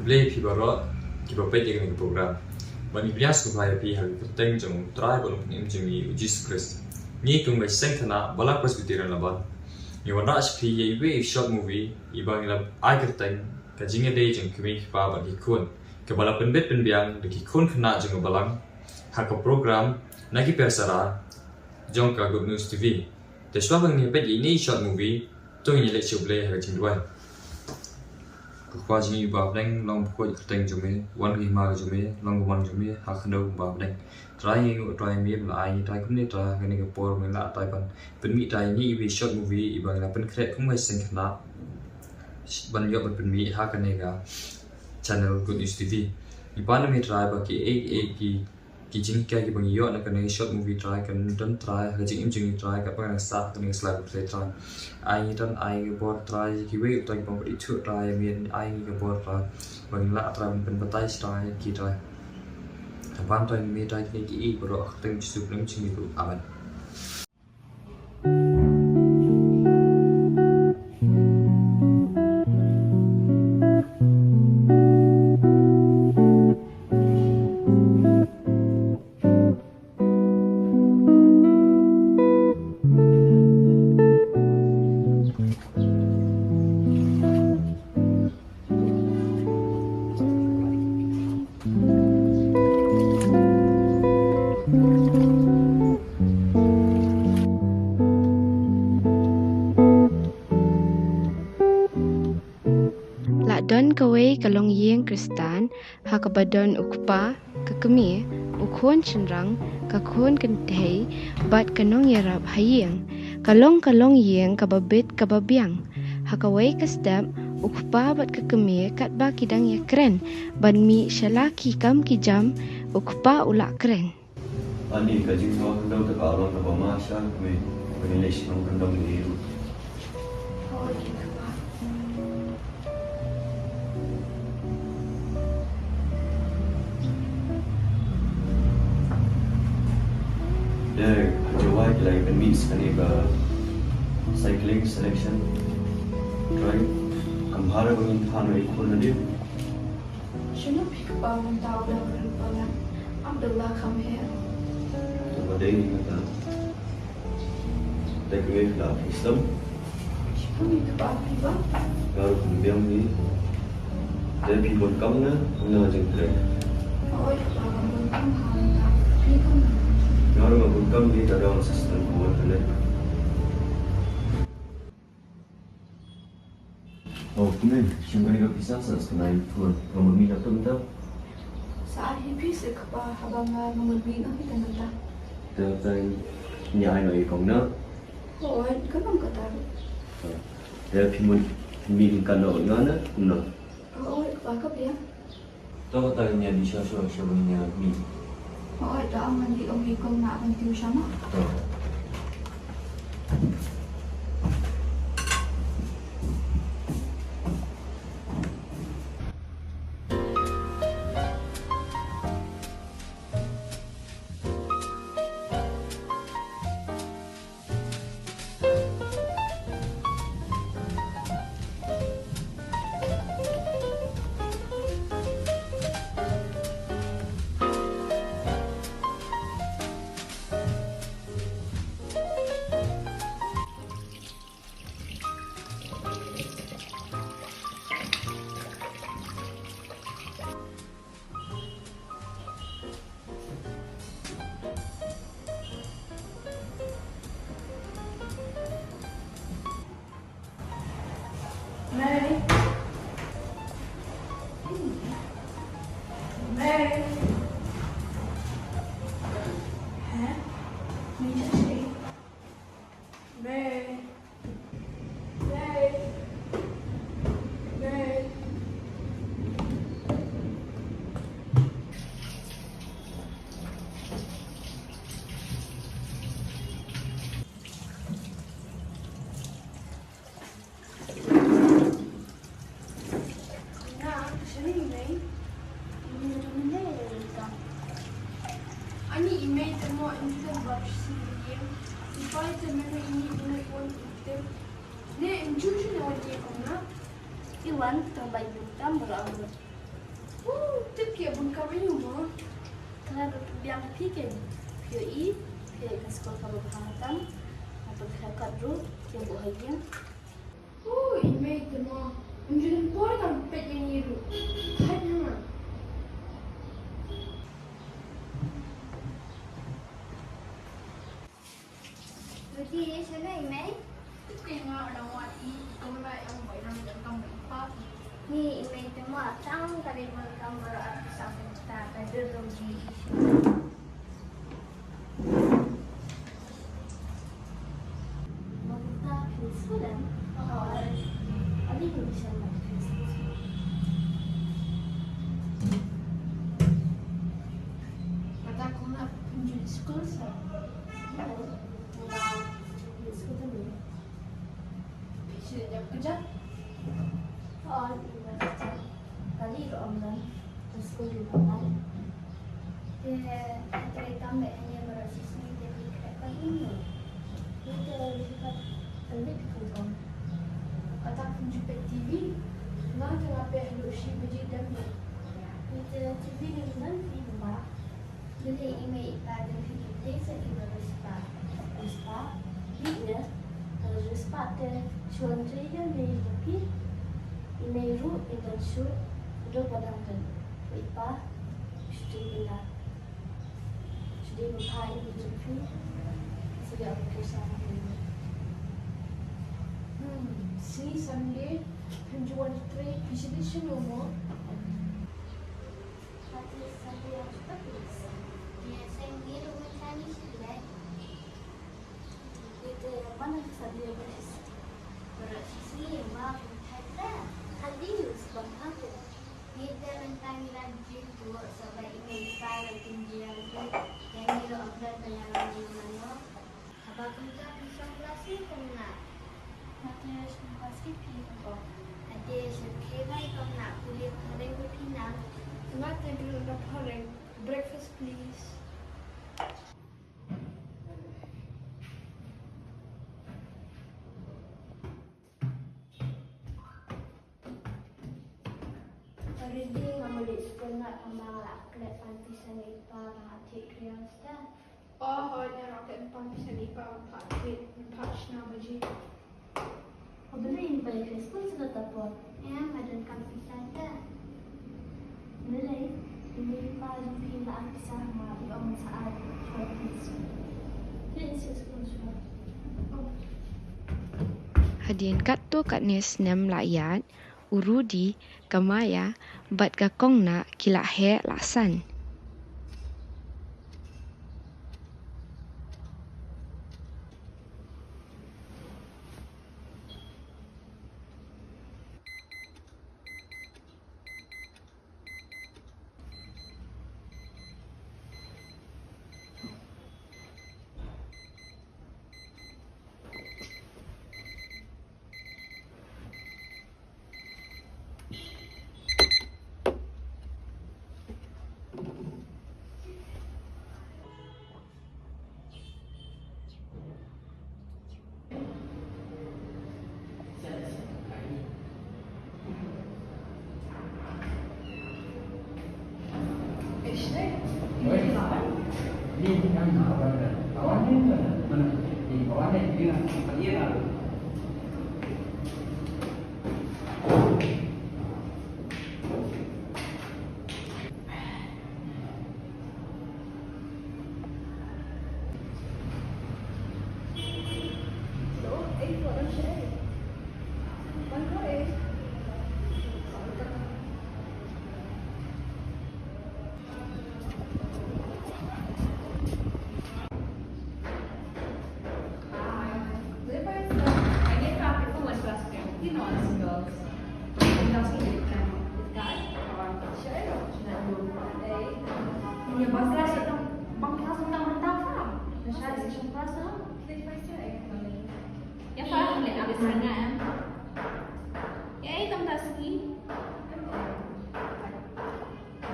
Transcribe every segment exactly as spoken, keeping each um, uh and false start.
Khublei phi baroh kiba peit ïa kane ka program. Bad ngi pdiang sngewbha ïa phi ha ka kyrteng jong U Trai bad U Nongpynim jong ngi U Jisu Khrist. Ngi kum ka seng khynnah Balang Presbyterian Laban ngi wanrah sha phi ïa iwei i short movie iba ngi la ai kyrteng Ka Jingïadei jong ki Kmie ki Kpa bad ki Khun, kaba la pynbit pynbiang da ki khun khynnah jong ka Balang ha ka program Na Ki Persara jong ka Good News T V. Te shuwa ba ngin ïa peit ïa ine i short movie, to ngin ïa leit sha U Blei ha ka jingduwai. Ko Kpa jong ngi uba ha bneng, long bakhuid ka kyrteng jong me, wan ka hima ka jong me, long ka mon jong me ha khyndew kumba ha bneng. Trai, ngi ainguh Trai, me ba la ai ngi Trai kumne Trai ha kane ka por, me la Trai ban pynmih Trai ine iwei i short movie iba ngi la pynkhreh kum ka seng khynnah ban ïoh ban pynmih ha kane ka channel Good News T V. Ngi pan ïa me Trai ba kiei kiei ki ki jinghikai kiba ngi ïoh na kane ka short movie Trai, kan don Trai ha ka jingim jong ngi Trai, katba ngi nang sah ha kane ka sla ka pyrthei Trai. Ai ngi don, ai ngi bor Trai, kiwei Trai kiba bym pat ithuh Trai, me ai ngi ka bor Trai ba ngin lah Trai ban pynbatai Trai ïa ki Trai. Ban Trai, me Trai, kine kiei baroh ha ka kyrteng Jisu Khrist jong ngi. Amen. La don kawei ka longïing Khristan ha kaba don u kpa, ka kmie, u khun shynrang, ka khun kynthei bad ka nongïarap ha ïing. Ka long ka longïing kaba bit kaba biang. Ha kawei ka step, u kpa bad ka kmie katba ki dang ïakren ban mih sha la ki kam ki jam, u kpa u la kren. Ani, ka jingthoh khyndew te ka long kaba ma sha kmie, ba ngin leit shnong khyndew ngi ruh. Te ha Jowai ki la ïa pynmih sa kane ka cycling selection. Trai, kam bha re ba ngin than ïa i khun nadien. Shano phi kpa mynta u dang kren palat? Abdullah, come here. Te ba dei ni mynta. Te kmie phi la phi slem? Shano phi kpa phi ba? Nga ruh kum biang hi. Te phi bun kam ne, ne jingtrei? Oi kpa, nga bun kam ha mynta. Phi kam ne? Nga ruh nga bun kam hi, te dang assistant coordinator. Oh, Kmie, shim kane ka pisa sa skynai phone. Nga mut mih laptop mynta. Sa ai hi phi se kpa, haba nga nga mut mih noh hi te mynta. Te tang ïa ai noh ïa kong na. Oh, ka nong kata. Te phi mut mih kan noh nga na kumno. Oh, kpa ka pia. To kata ngin ïa dih shuwa shuwa shuwa ngin ïa mih. Hooid, to ngan dih ong ïa i kong nah ban tiew sha ma. To. Mei. Mei. Heh? Mei, just wait. Mei. Mei. Mei. Nga, shane i mei? I mei ruh mynne ïa leit kam. Ani i mei te mo, im tip ba phi shu ïeng. I pa te mynne i mei i mei i wan im tip. Ne im ju shu ne wan ïeng kumno? I wan tang ba i bun kam ba la wan. Tip ki bun kam ïa u mo. Kala biang phi ke. Phi ïohi, phi ïohi ka skul kaba bha tam. Nga pyrkhat kat ruh, ki buh ha ïing. Oh, i mei te mo. Ym ju don por kam peit ïa ngi ruh. Thait hana. Ruti, ïa shano i mei? Te nga dang wad i, kumba ïa u bai nang jam kam bai pa. Ni i mei te mo tang ka dei mo kam baroh arphew san ta ka dur ruh ji i shano. Mo ta phi skul em? Oh, ali phi shan mo phi skul. Kata kong ap phi skul sa. Phi shi dep kejap. Kali ruh ym don. Ka skul ruh ba lai. Te hynrei tam bad hangne baroh shisngi te phi khreh pat ino. Te phi pat pynbit phi kong. Kata phi ju peit T V. Nga te nga peit haduh shi baje dem. Te T V ruh ym don phi ba. Balei i mei i pa jong phi ki dei sa kiba riewspah? Riewspah? Dei ïa, ka riewspah te shuwa trei ïa mei jong phi. I mei ruh i don shuh, dei ba dang don. I pa shu dei ïa, shu dei ba pha i mei jong phi. Shu dei ba pha sha mei. Hmm, sngi Sunday, phin ju wan trei, phi shu dei shuh mo. Happy Sunday, Aunty Puppies. Yes, I'm here with Chinese today. With the one of Sunday, Aunty. Baroh shisngi, ma, with Thai. How do you spell Thai? With the one time you like drink to work, so by email, by writing, dear, and you don't apply for your own, you know. Haba kumta phi shong klas ne kong Nah? Nga te shong klas ki phi kong. Ade shu khie bai kong Nah, pule phareng ba phi nang. Nga te briew na phareng. Breakfast please. Already nga mut leit skul Nah, tang ba nga la klet pan pisa na i pa ba nga thied kriang stad. Oh, hooid, nga ruh klet pan pisa na i pa ban phah thied, ban phah shna baje. Balei i pa i klet skul sa kata por? Em, nga donkam pisa te. Balei i mei i pa jong phi la ai pisa ha nga, i ong sa ai. Klet ïa skul shuwa. Hadien katto katne snem la ïaid, u Rudy, ka Maya bad ka Kong Nah ki la heh la san.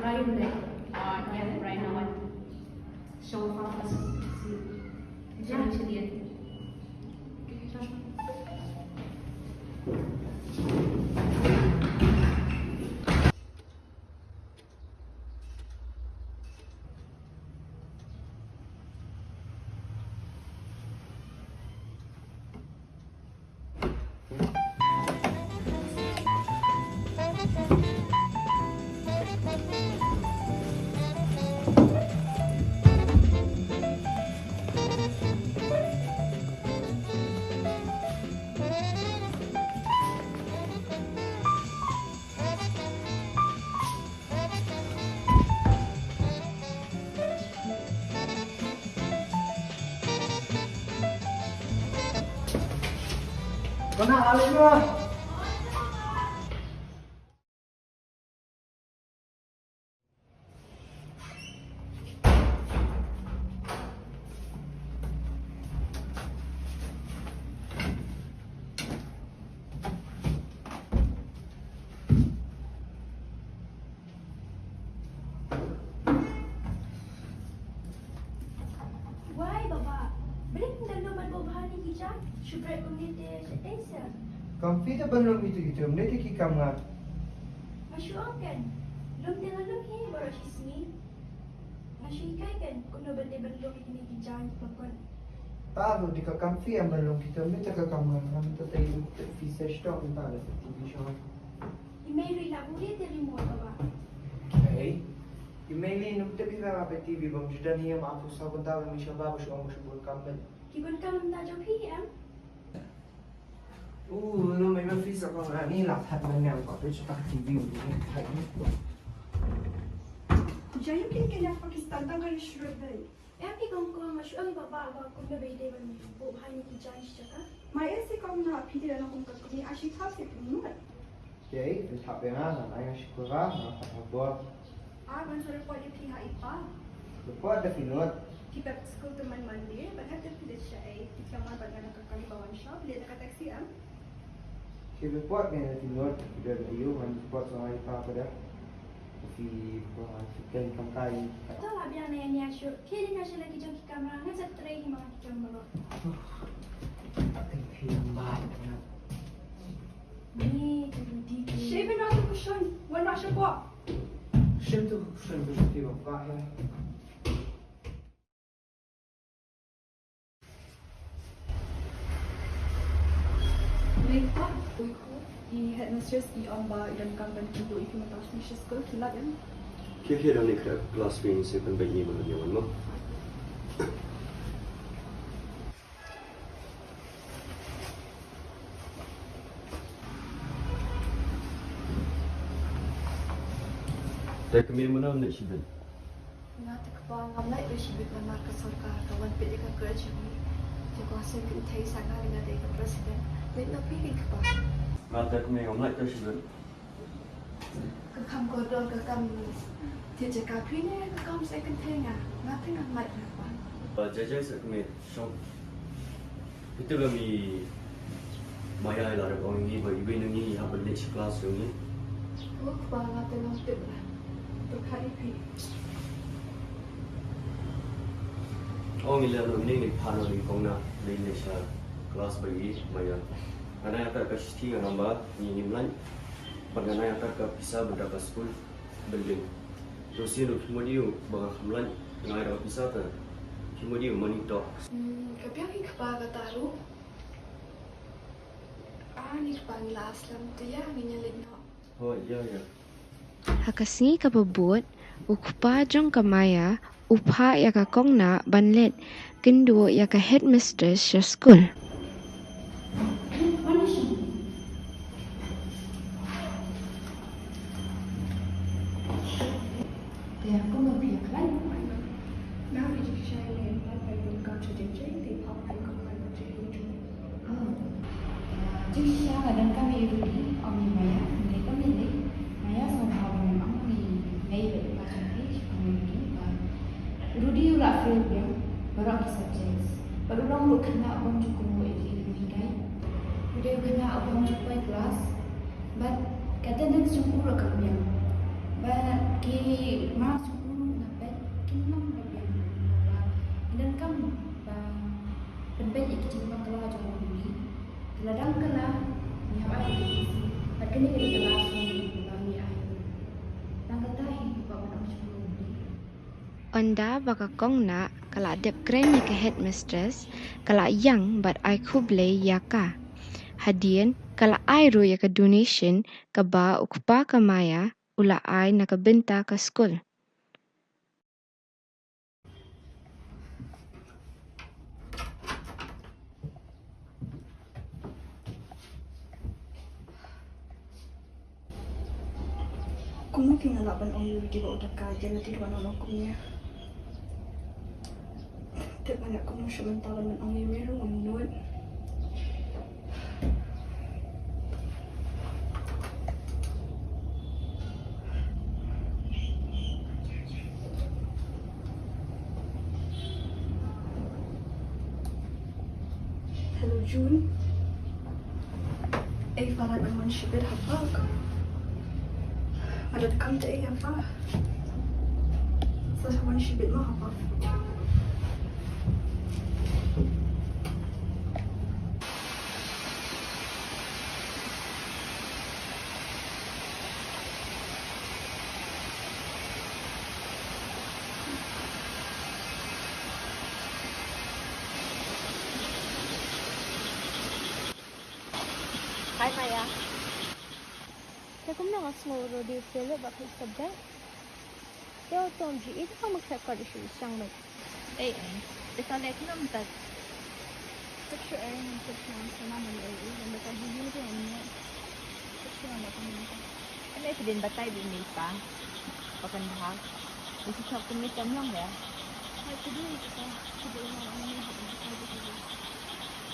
Brian deh. Ah, ïa, Brian awan. Shong pha ka sngewsih. Ïa. Shong sngewsih. Ana, ale mo. Wai baba, balei phin da lum bad buh bha ïa ki jaiñ? Shu bret kumne te shatei seh. Kam phi te ban lum ïa kito, ym dei te ki kam nga. Nga shu ong kan, lum te nga lum hi baroh shi sngi. Nga shu hikai kan kumno ban dei ban lum ïa kine ki jaiñ kiba kot. Ta ruh dei ka kam phi em ban lum kito, ym dei te ka kam nga. Nga mynta te ïa phi sa sdang mynta da T V show. I mei ruh i la buh ïa te remote baba. Ei, i mei lei, ym tip hi ba ba T V bym ju don hi ïa ma tu sa bynta ba mi sha ba ba shu ong ba shu bun kam ban. Ki bun kam mynta jong phi em? U, no mei ba phi sa kong ani la that ban yang ba phi sa T V u ni thai ni. Jaiñ ïa kine ki ïa Pakistan tang ka shrut dei. Em ki kong kong, nga shu ong ïa baba ba kumno ba i dei ban buh bha ïa ki jaiñ sha jaka. Ma ïa si kong na phi dei na kum ka kmie, a shi thaw si pynmut. Ei, phin thap ïa nga, nga ai nga shi kura, nga thap ha bor. Ah, ban sa report ïa phi ha i pa. Report da phi nud. Phi pep skul te man Monday, bad ha te phi leit shaei, phi thiang man bad nga na ka kali ba wan shop, leit na ka taxi em. Ki report ne na ki note, ki don aïu, ngan report sa ngai pa ka da. Ki, ki ken kam kai. To la biang na ïa nia shu. Ki li nga shu la ki jong ki kamra, ngan sa trei hi ma ki jong baroh. Atin phi lambat na. Ni, tu di ki. Shei ben ratu kushon, wan ratu shapok. Shim tu kushon ben ti ba pa ya. Lei pa, u i khu, i headmistress i ong ba i donkam ban kynduh ïa ki mynta sngi sha skul, ki lait em? Khie khie dang leit khleh class wing, sa pynbeit ïa ngi ba ngan ïa wan mo. Te kmie, mano leit shibit? Nga te kpa ngam lait ruh shibit namar ka sorkar ka wan peit ïa ka grade jong ngi. Te ka seng kynthei sa nga lei nga dei ka president. Leit noh phi, kpa. Nga te kmie ngam lait ruh shibit. Ka kam kordor ka kam thied jaka phi ne ka kam seng kynthei, nga nga te ngam lait ruh, kpa. Ba jai jai sa kmie. Shong. Phi tip lem i Maya i la dep ong ïa ngi ba iwei na ngi i hap ban leit sha klas jong ngi. O kpa, nga te ngam tip la. To kha i phi. Ong i la no ni ni pha no ni kong na leit leit sha klas ba i Maya. Nga nang ïatar ka shithi nga nang ba ngi ngim lait. Bad nga nang ïatar ka pisa bynta ka skul. Building. To sien ruh phi mut ïa u ba nga kham lait, nga ai da ka pisa te phi mut ïa u money talks. Hmm, ka biang hi kpa kata ruh. Ah, ni kpa ngi la slem, to ïa ngin ïa leit noh. Hooid, ïa ïa. Ha ka sngi kaba bud, u kpa jong ka Maya u phah ïa ka Kongna ban leit kynduh ïa ka headmistress sha skul. Oh. Jingshisha nga donkam ïa u Rudy, ong ïa Maya, mynne kam ïaleh. Maya sngewbha ban ong ïa i mei bad i pa jong phi, ong ïa u Rudy ba u Rudy u la fail biang baroh ki subjects. Bad u long ruh u khynnah ubym ju kynmaw ïa ki lynti hikai. U dei u khynnah ubym ju poi klas. Bad ka attendance jong u ruh kam biang. Bad ki marks jong u ruh nga peit kim long ba biang. Bad ngi donkam ba pynbeit ïa ki jingbakla jong u Rudy. Te lada ka la, ngi hap ai ïa ki, bad kane ka dei ka last warning ba ngi ai. Nangta hi ba ban ong shuh u Rudy. Ynda ba ka Kongna ka la dep kren ïa ka headmistress, ka la ïeng bad ai khublei ïa ka. Hadien ka la ai ruh ïa ka donation kaba u kpa ka Maya u la ai na ka bynta ka skul. Kumno phi nga lah ban ong ïa u Rudy ba u da kai, te lada u wan ong kumne. Tip nga kumno shu mynta ban ong ïa me ruh ngam nud. Hello, June. Ei, Farah, ban wan shibit ha park. Nga donkam te ei, Farah. Sa wan shibit ma ha park. Hi, Maya. Te kumno nga sngew ruh dei u Philip ba phi subject. Te u Tom ji i te ka mak sep ka dei shu shang met. Ei, ei. Te ka lek nam tat. Sek shu ei, nam sek shu nam sama nam ei, ei. Nam ka ji ji te nam. Sek shu nam ka nam. Em, ei, phi dei batai bad i mei i pa. Ba kan bha. Bad shu chop kumne tam long de. Hai, phi dei ka. Phi dei na, na, na, na, na, na, na.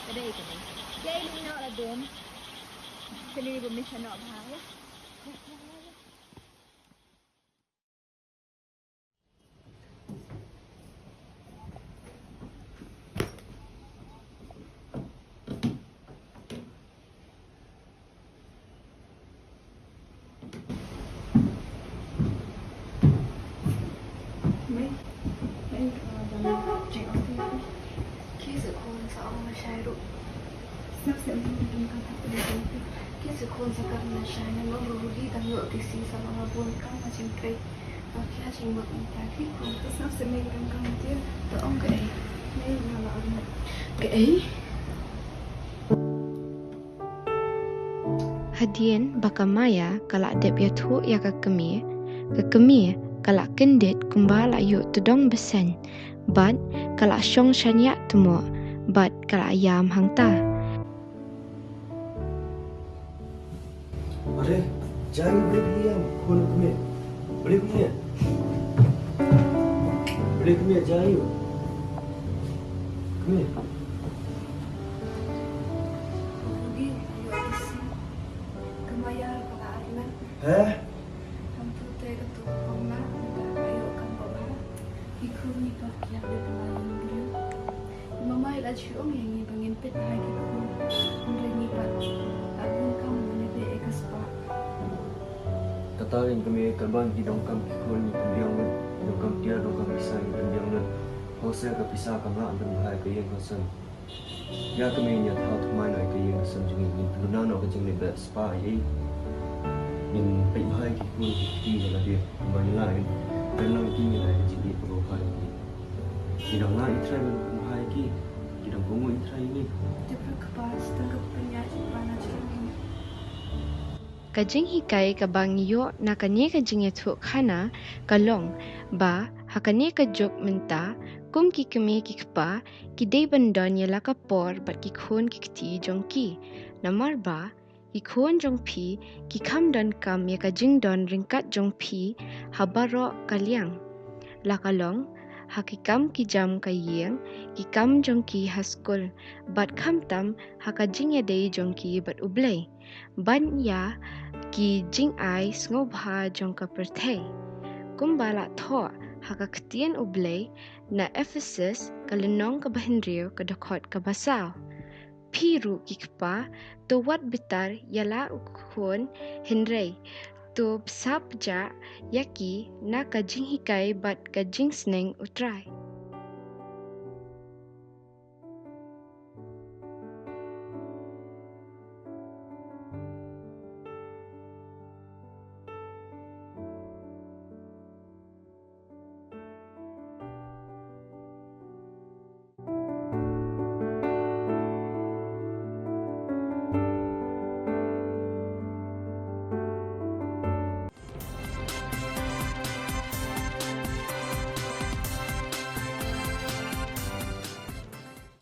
Ka dei, ka dei. Ei, ei, lei noh la dum. Kane ba mi sha noh bha, ya. Mei, mei, uh, dang check out. Ki sa khun sa ong ma shai ruh. Snap se mei, mei, mei, mei, mei. Ki sa khun sa kar ma shai na nong ruh di dang ïoh ki si sa ma bun kam ma jingtrei. Ka kia jingmut mynta ki khun. Ka snap se mei, kam kam dia. Ta ong kaei. Mei, nga la ong kaei. Hadien ba ka Maya ka la dep ïathuh ïa ka kmie, ka kmie ka la kyndit kumba la ïoh tdong bseiñ, bad ka la shong shaniah tmoh, bad ka la ïam hangta. Are, jai, bret hiam, khun kmie. Bret kmie. Bret kmie, jai. Kmie. Rugi, ayo isi. Ka Maya ka la arna. Heh? Kam tu te ka tu kong na, ka ayo kam baba. Ki khun ni pa kiak de pa la yin briew. Mama ila chi ong ïa ngi ba ngin peit ha ki khun. Hynrei ngi pat la bun kam ba ngi peit ïa ka spah. Kata rin kmie, katba ngi donkam ki khun ngi pynbiang lut, donkam tiar, donkam pisa ngi pynbiang lut. Hynrei ka pisa kam lah ban bha ïa ka ïing ka sem. Ïa kmie, ngi ïa thaw thymmai noh ïa ka ïing ka sem jong ngi, ngin pynduna noh ka jingleh beh spah ïa i. Ngin peit bha ïa ki khun ki kti ïa lade. Kumba ngi la ïa, pynlang ki ngi la ïa ka jingïeit kaba bha ïa ki. Ki dang lah i Trai ban pynbha ïa ki. Ki dang kohnguh i Trai ïa ngi. Te pyrkhat kpa, sdang ka pynïaid kpa na jrong ngi. Ka jinghikai kaba ngi ïoh na kane ka jingïathuhkhana ka long ba ha kane ka juk mynta, kum ki kmie ki kpa, ki dei ban don ïa la ka por bad ki khun ki kti jong ki. Namar ba ki khun jong phi ki kham donkam ïa ka jingdon ryngkat jong phi ha baroh ka liang. La ka long ha ki kam ki jam ka ïing, ki kam jong ki ha skul, bad khamtam ha ka jingïadei jong ki bad U Blei, ban ïa ki jingai sngewbha jong ka pyrthei. Kumba la thoh ha ka ktien U Blei na Ephesus ka lynnong kaba hynriew ka dkhot kaba saw. Phi ruh ki kpa, to wat bitar ïa la u khun, hynrei to bsa pjah ïa ki na ka jinghikai bad ka jingsneng U Trai.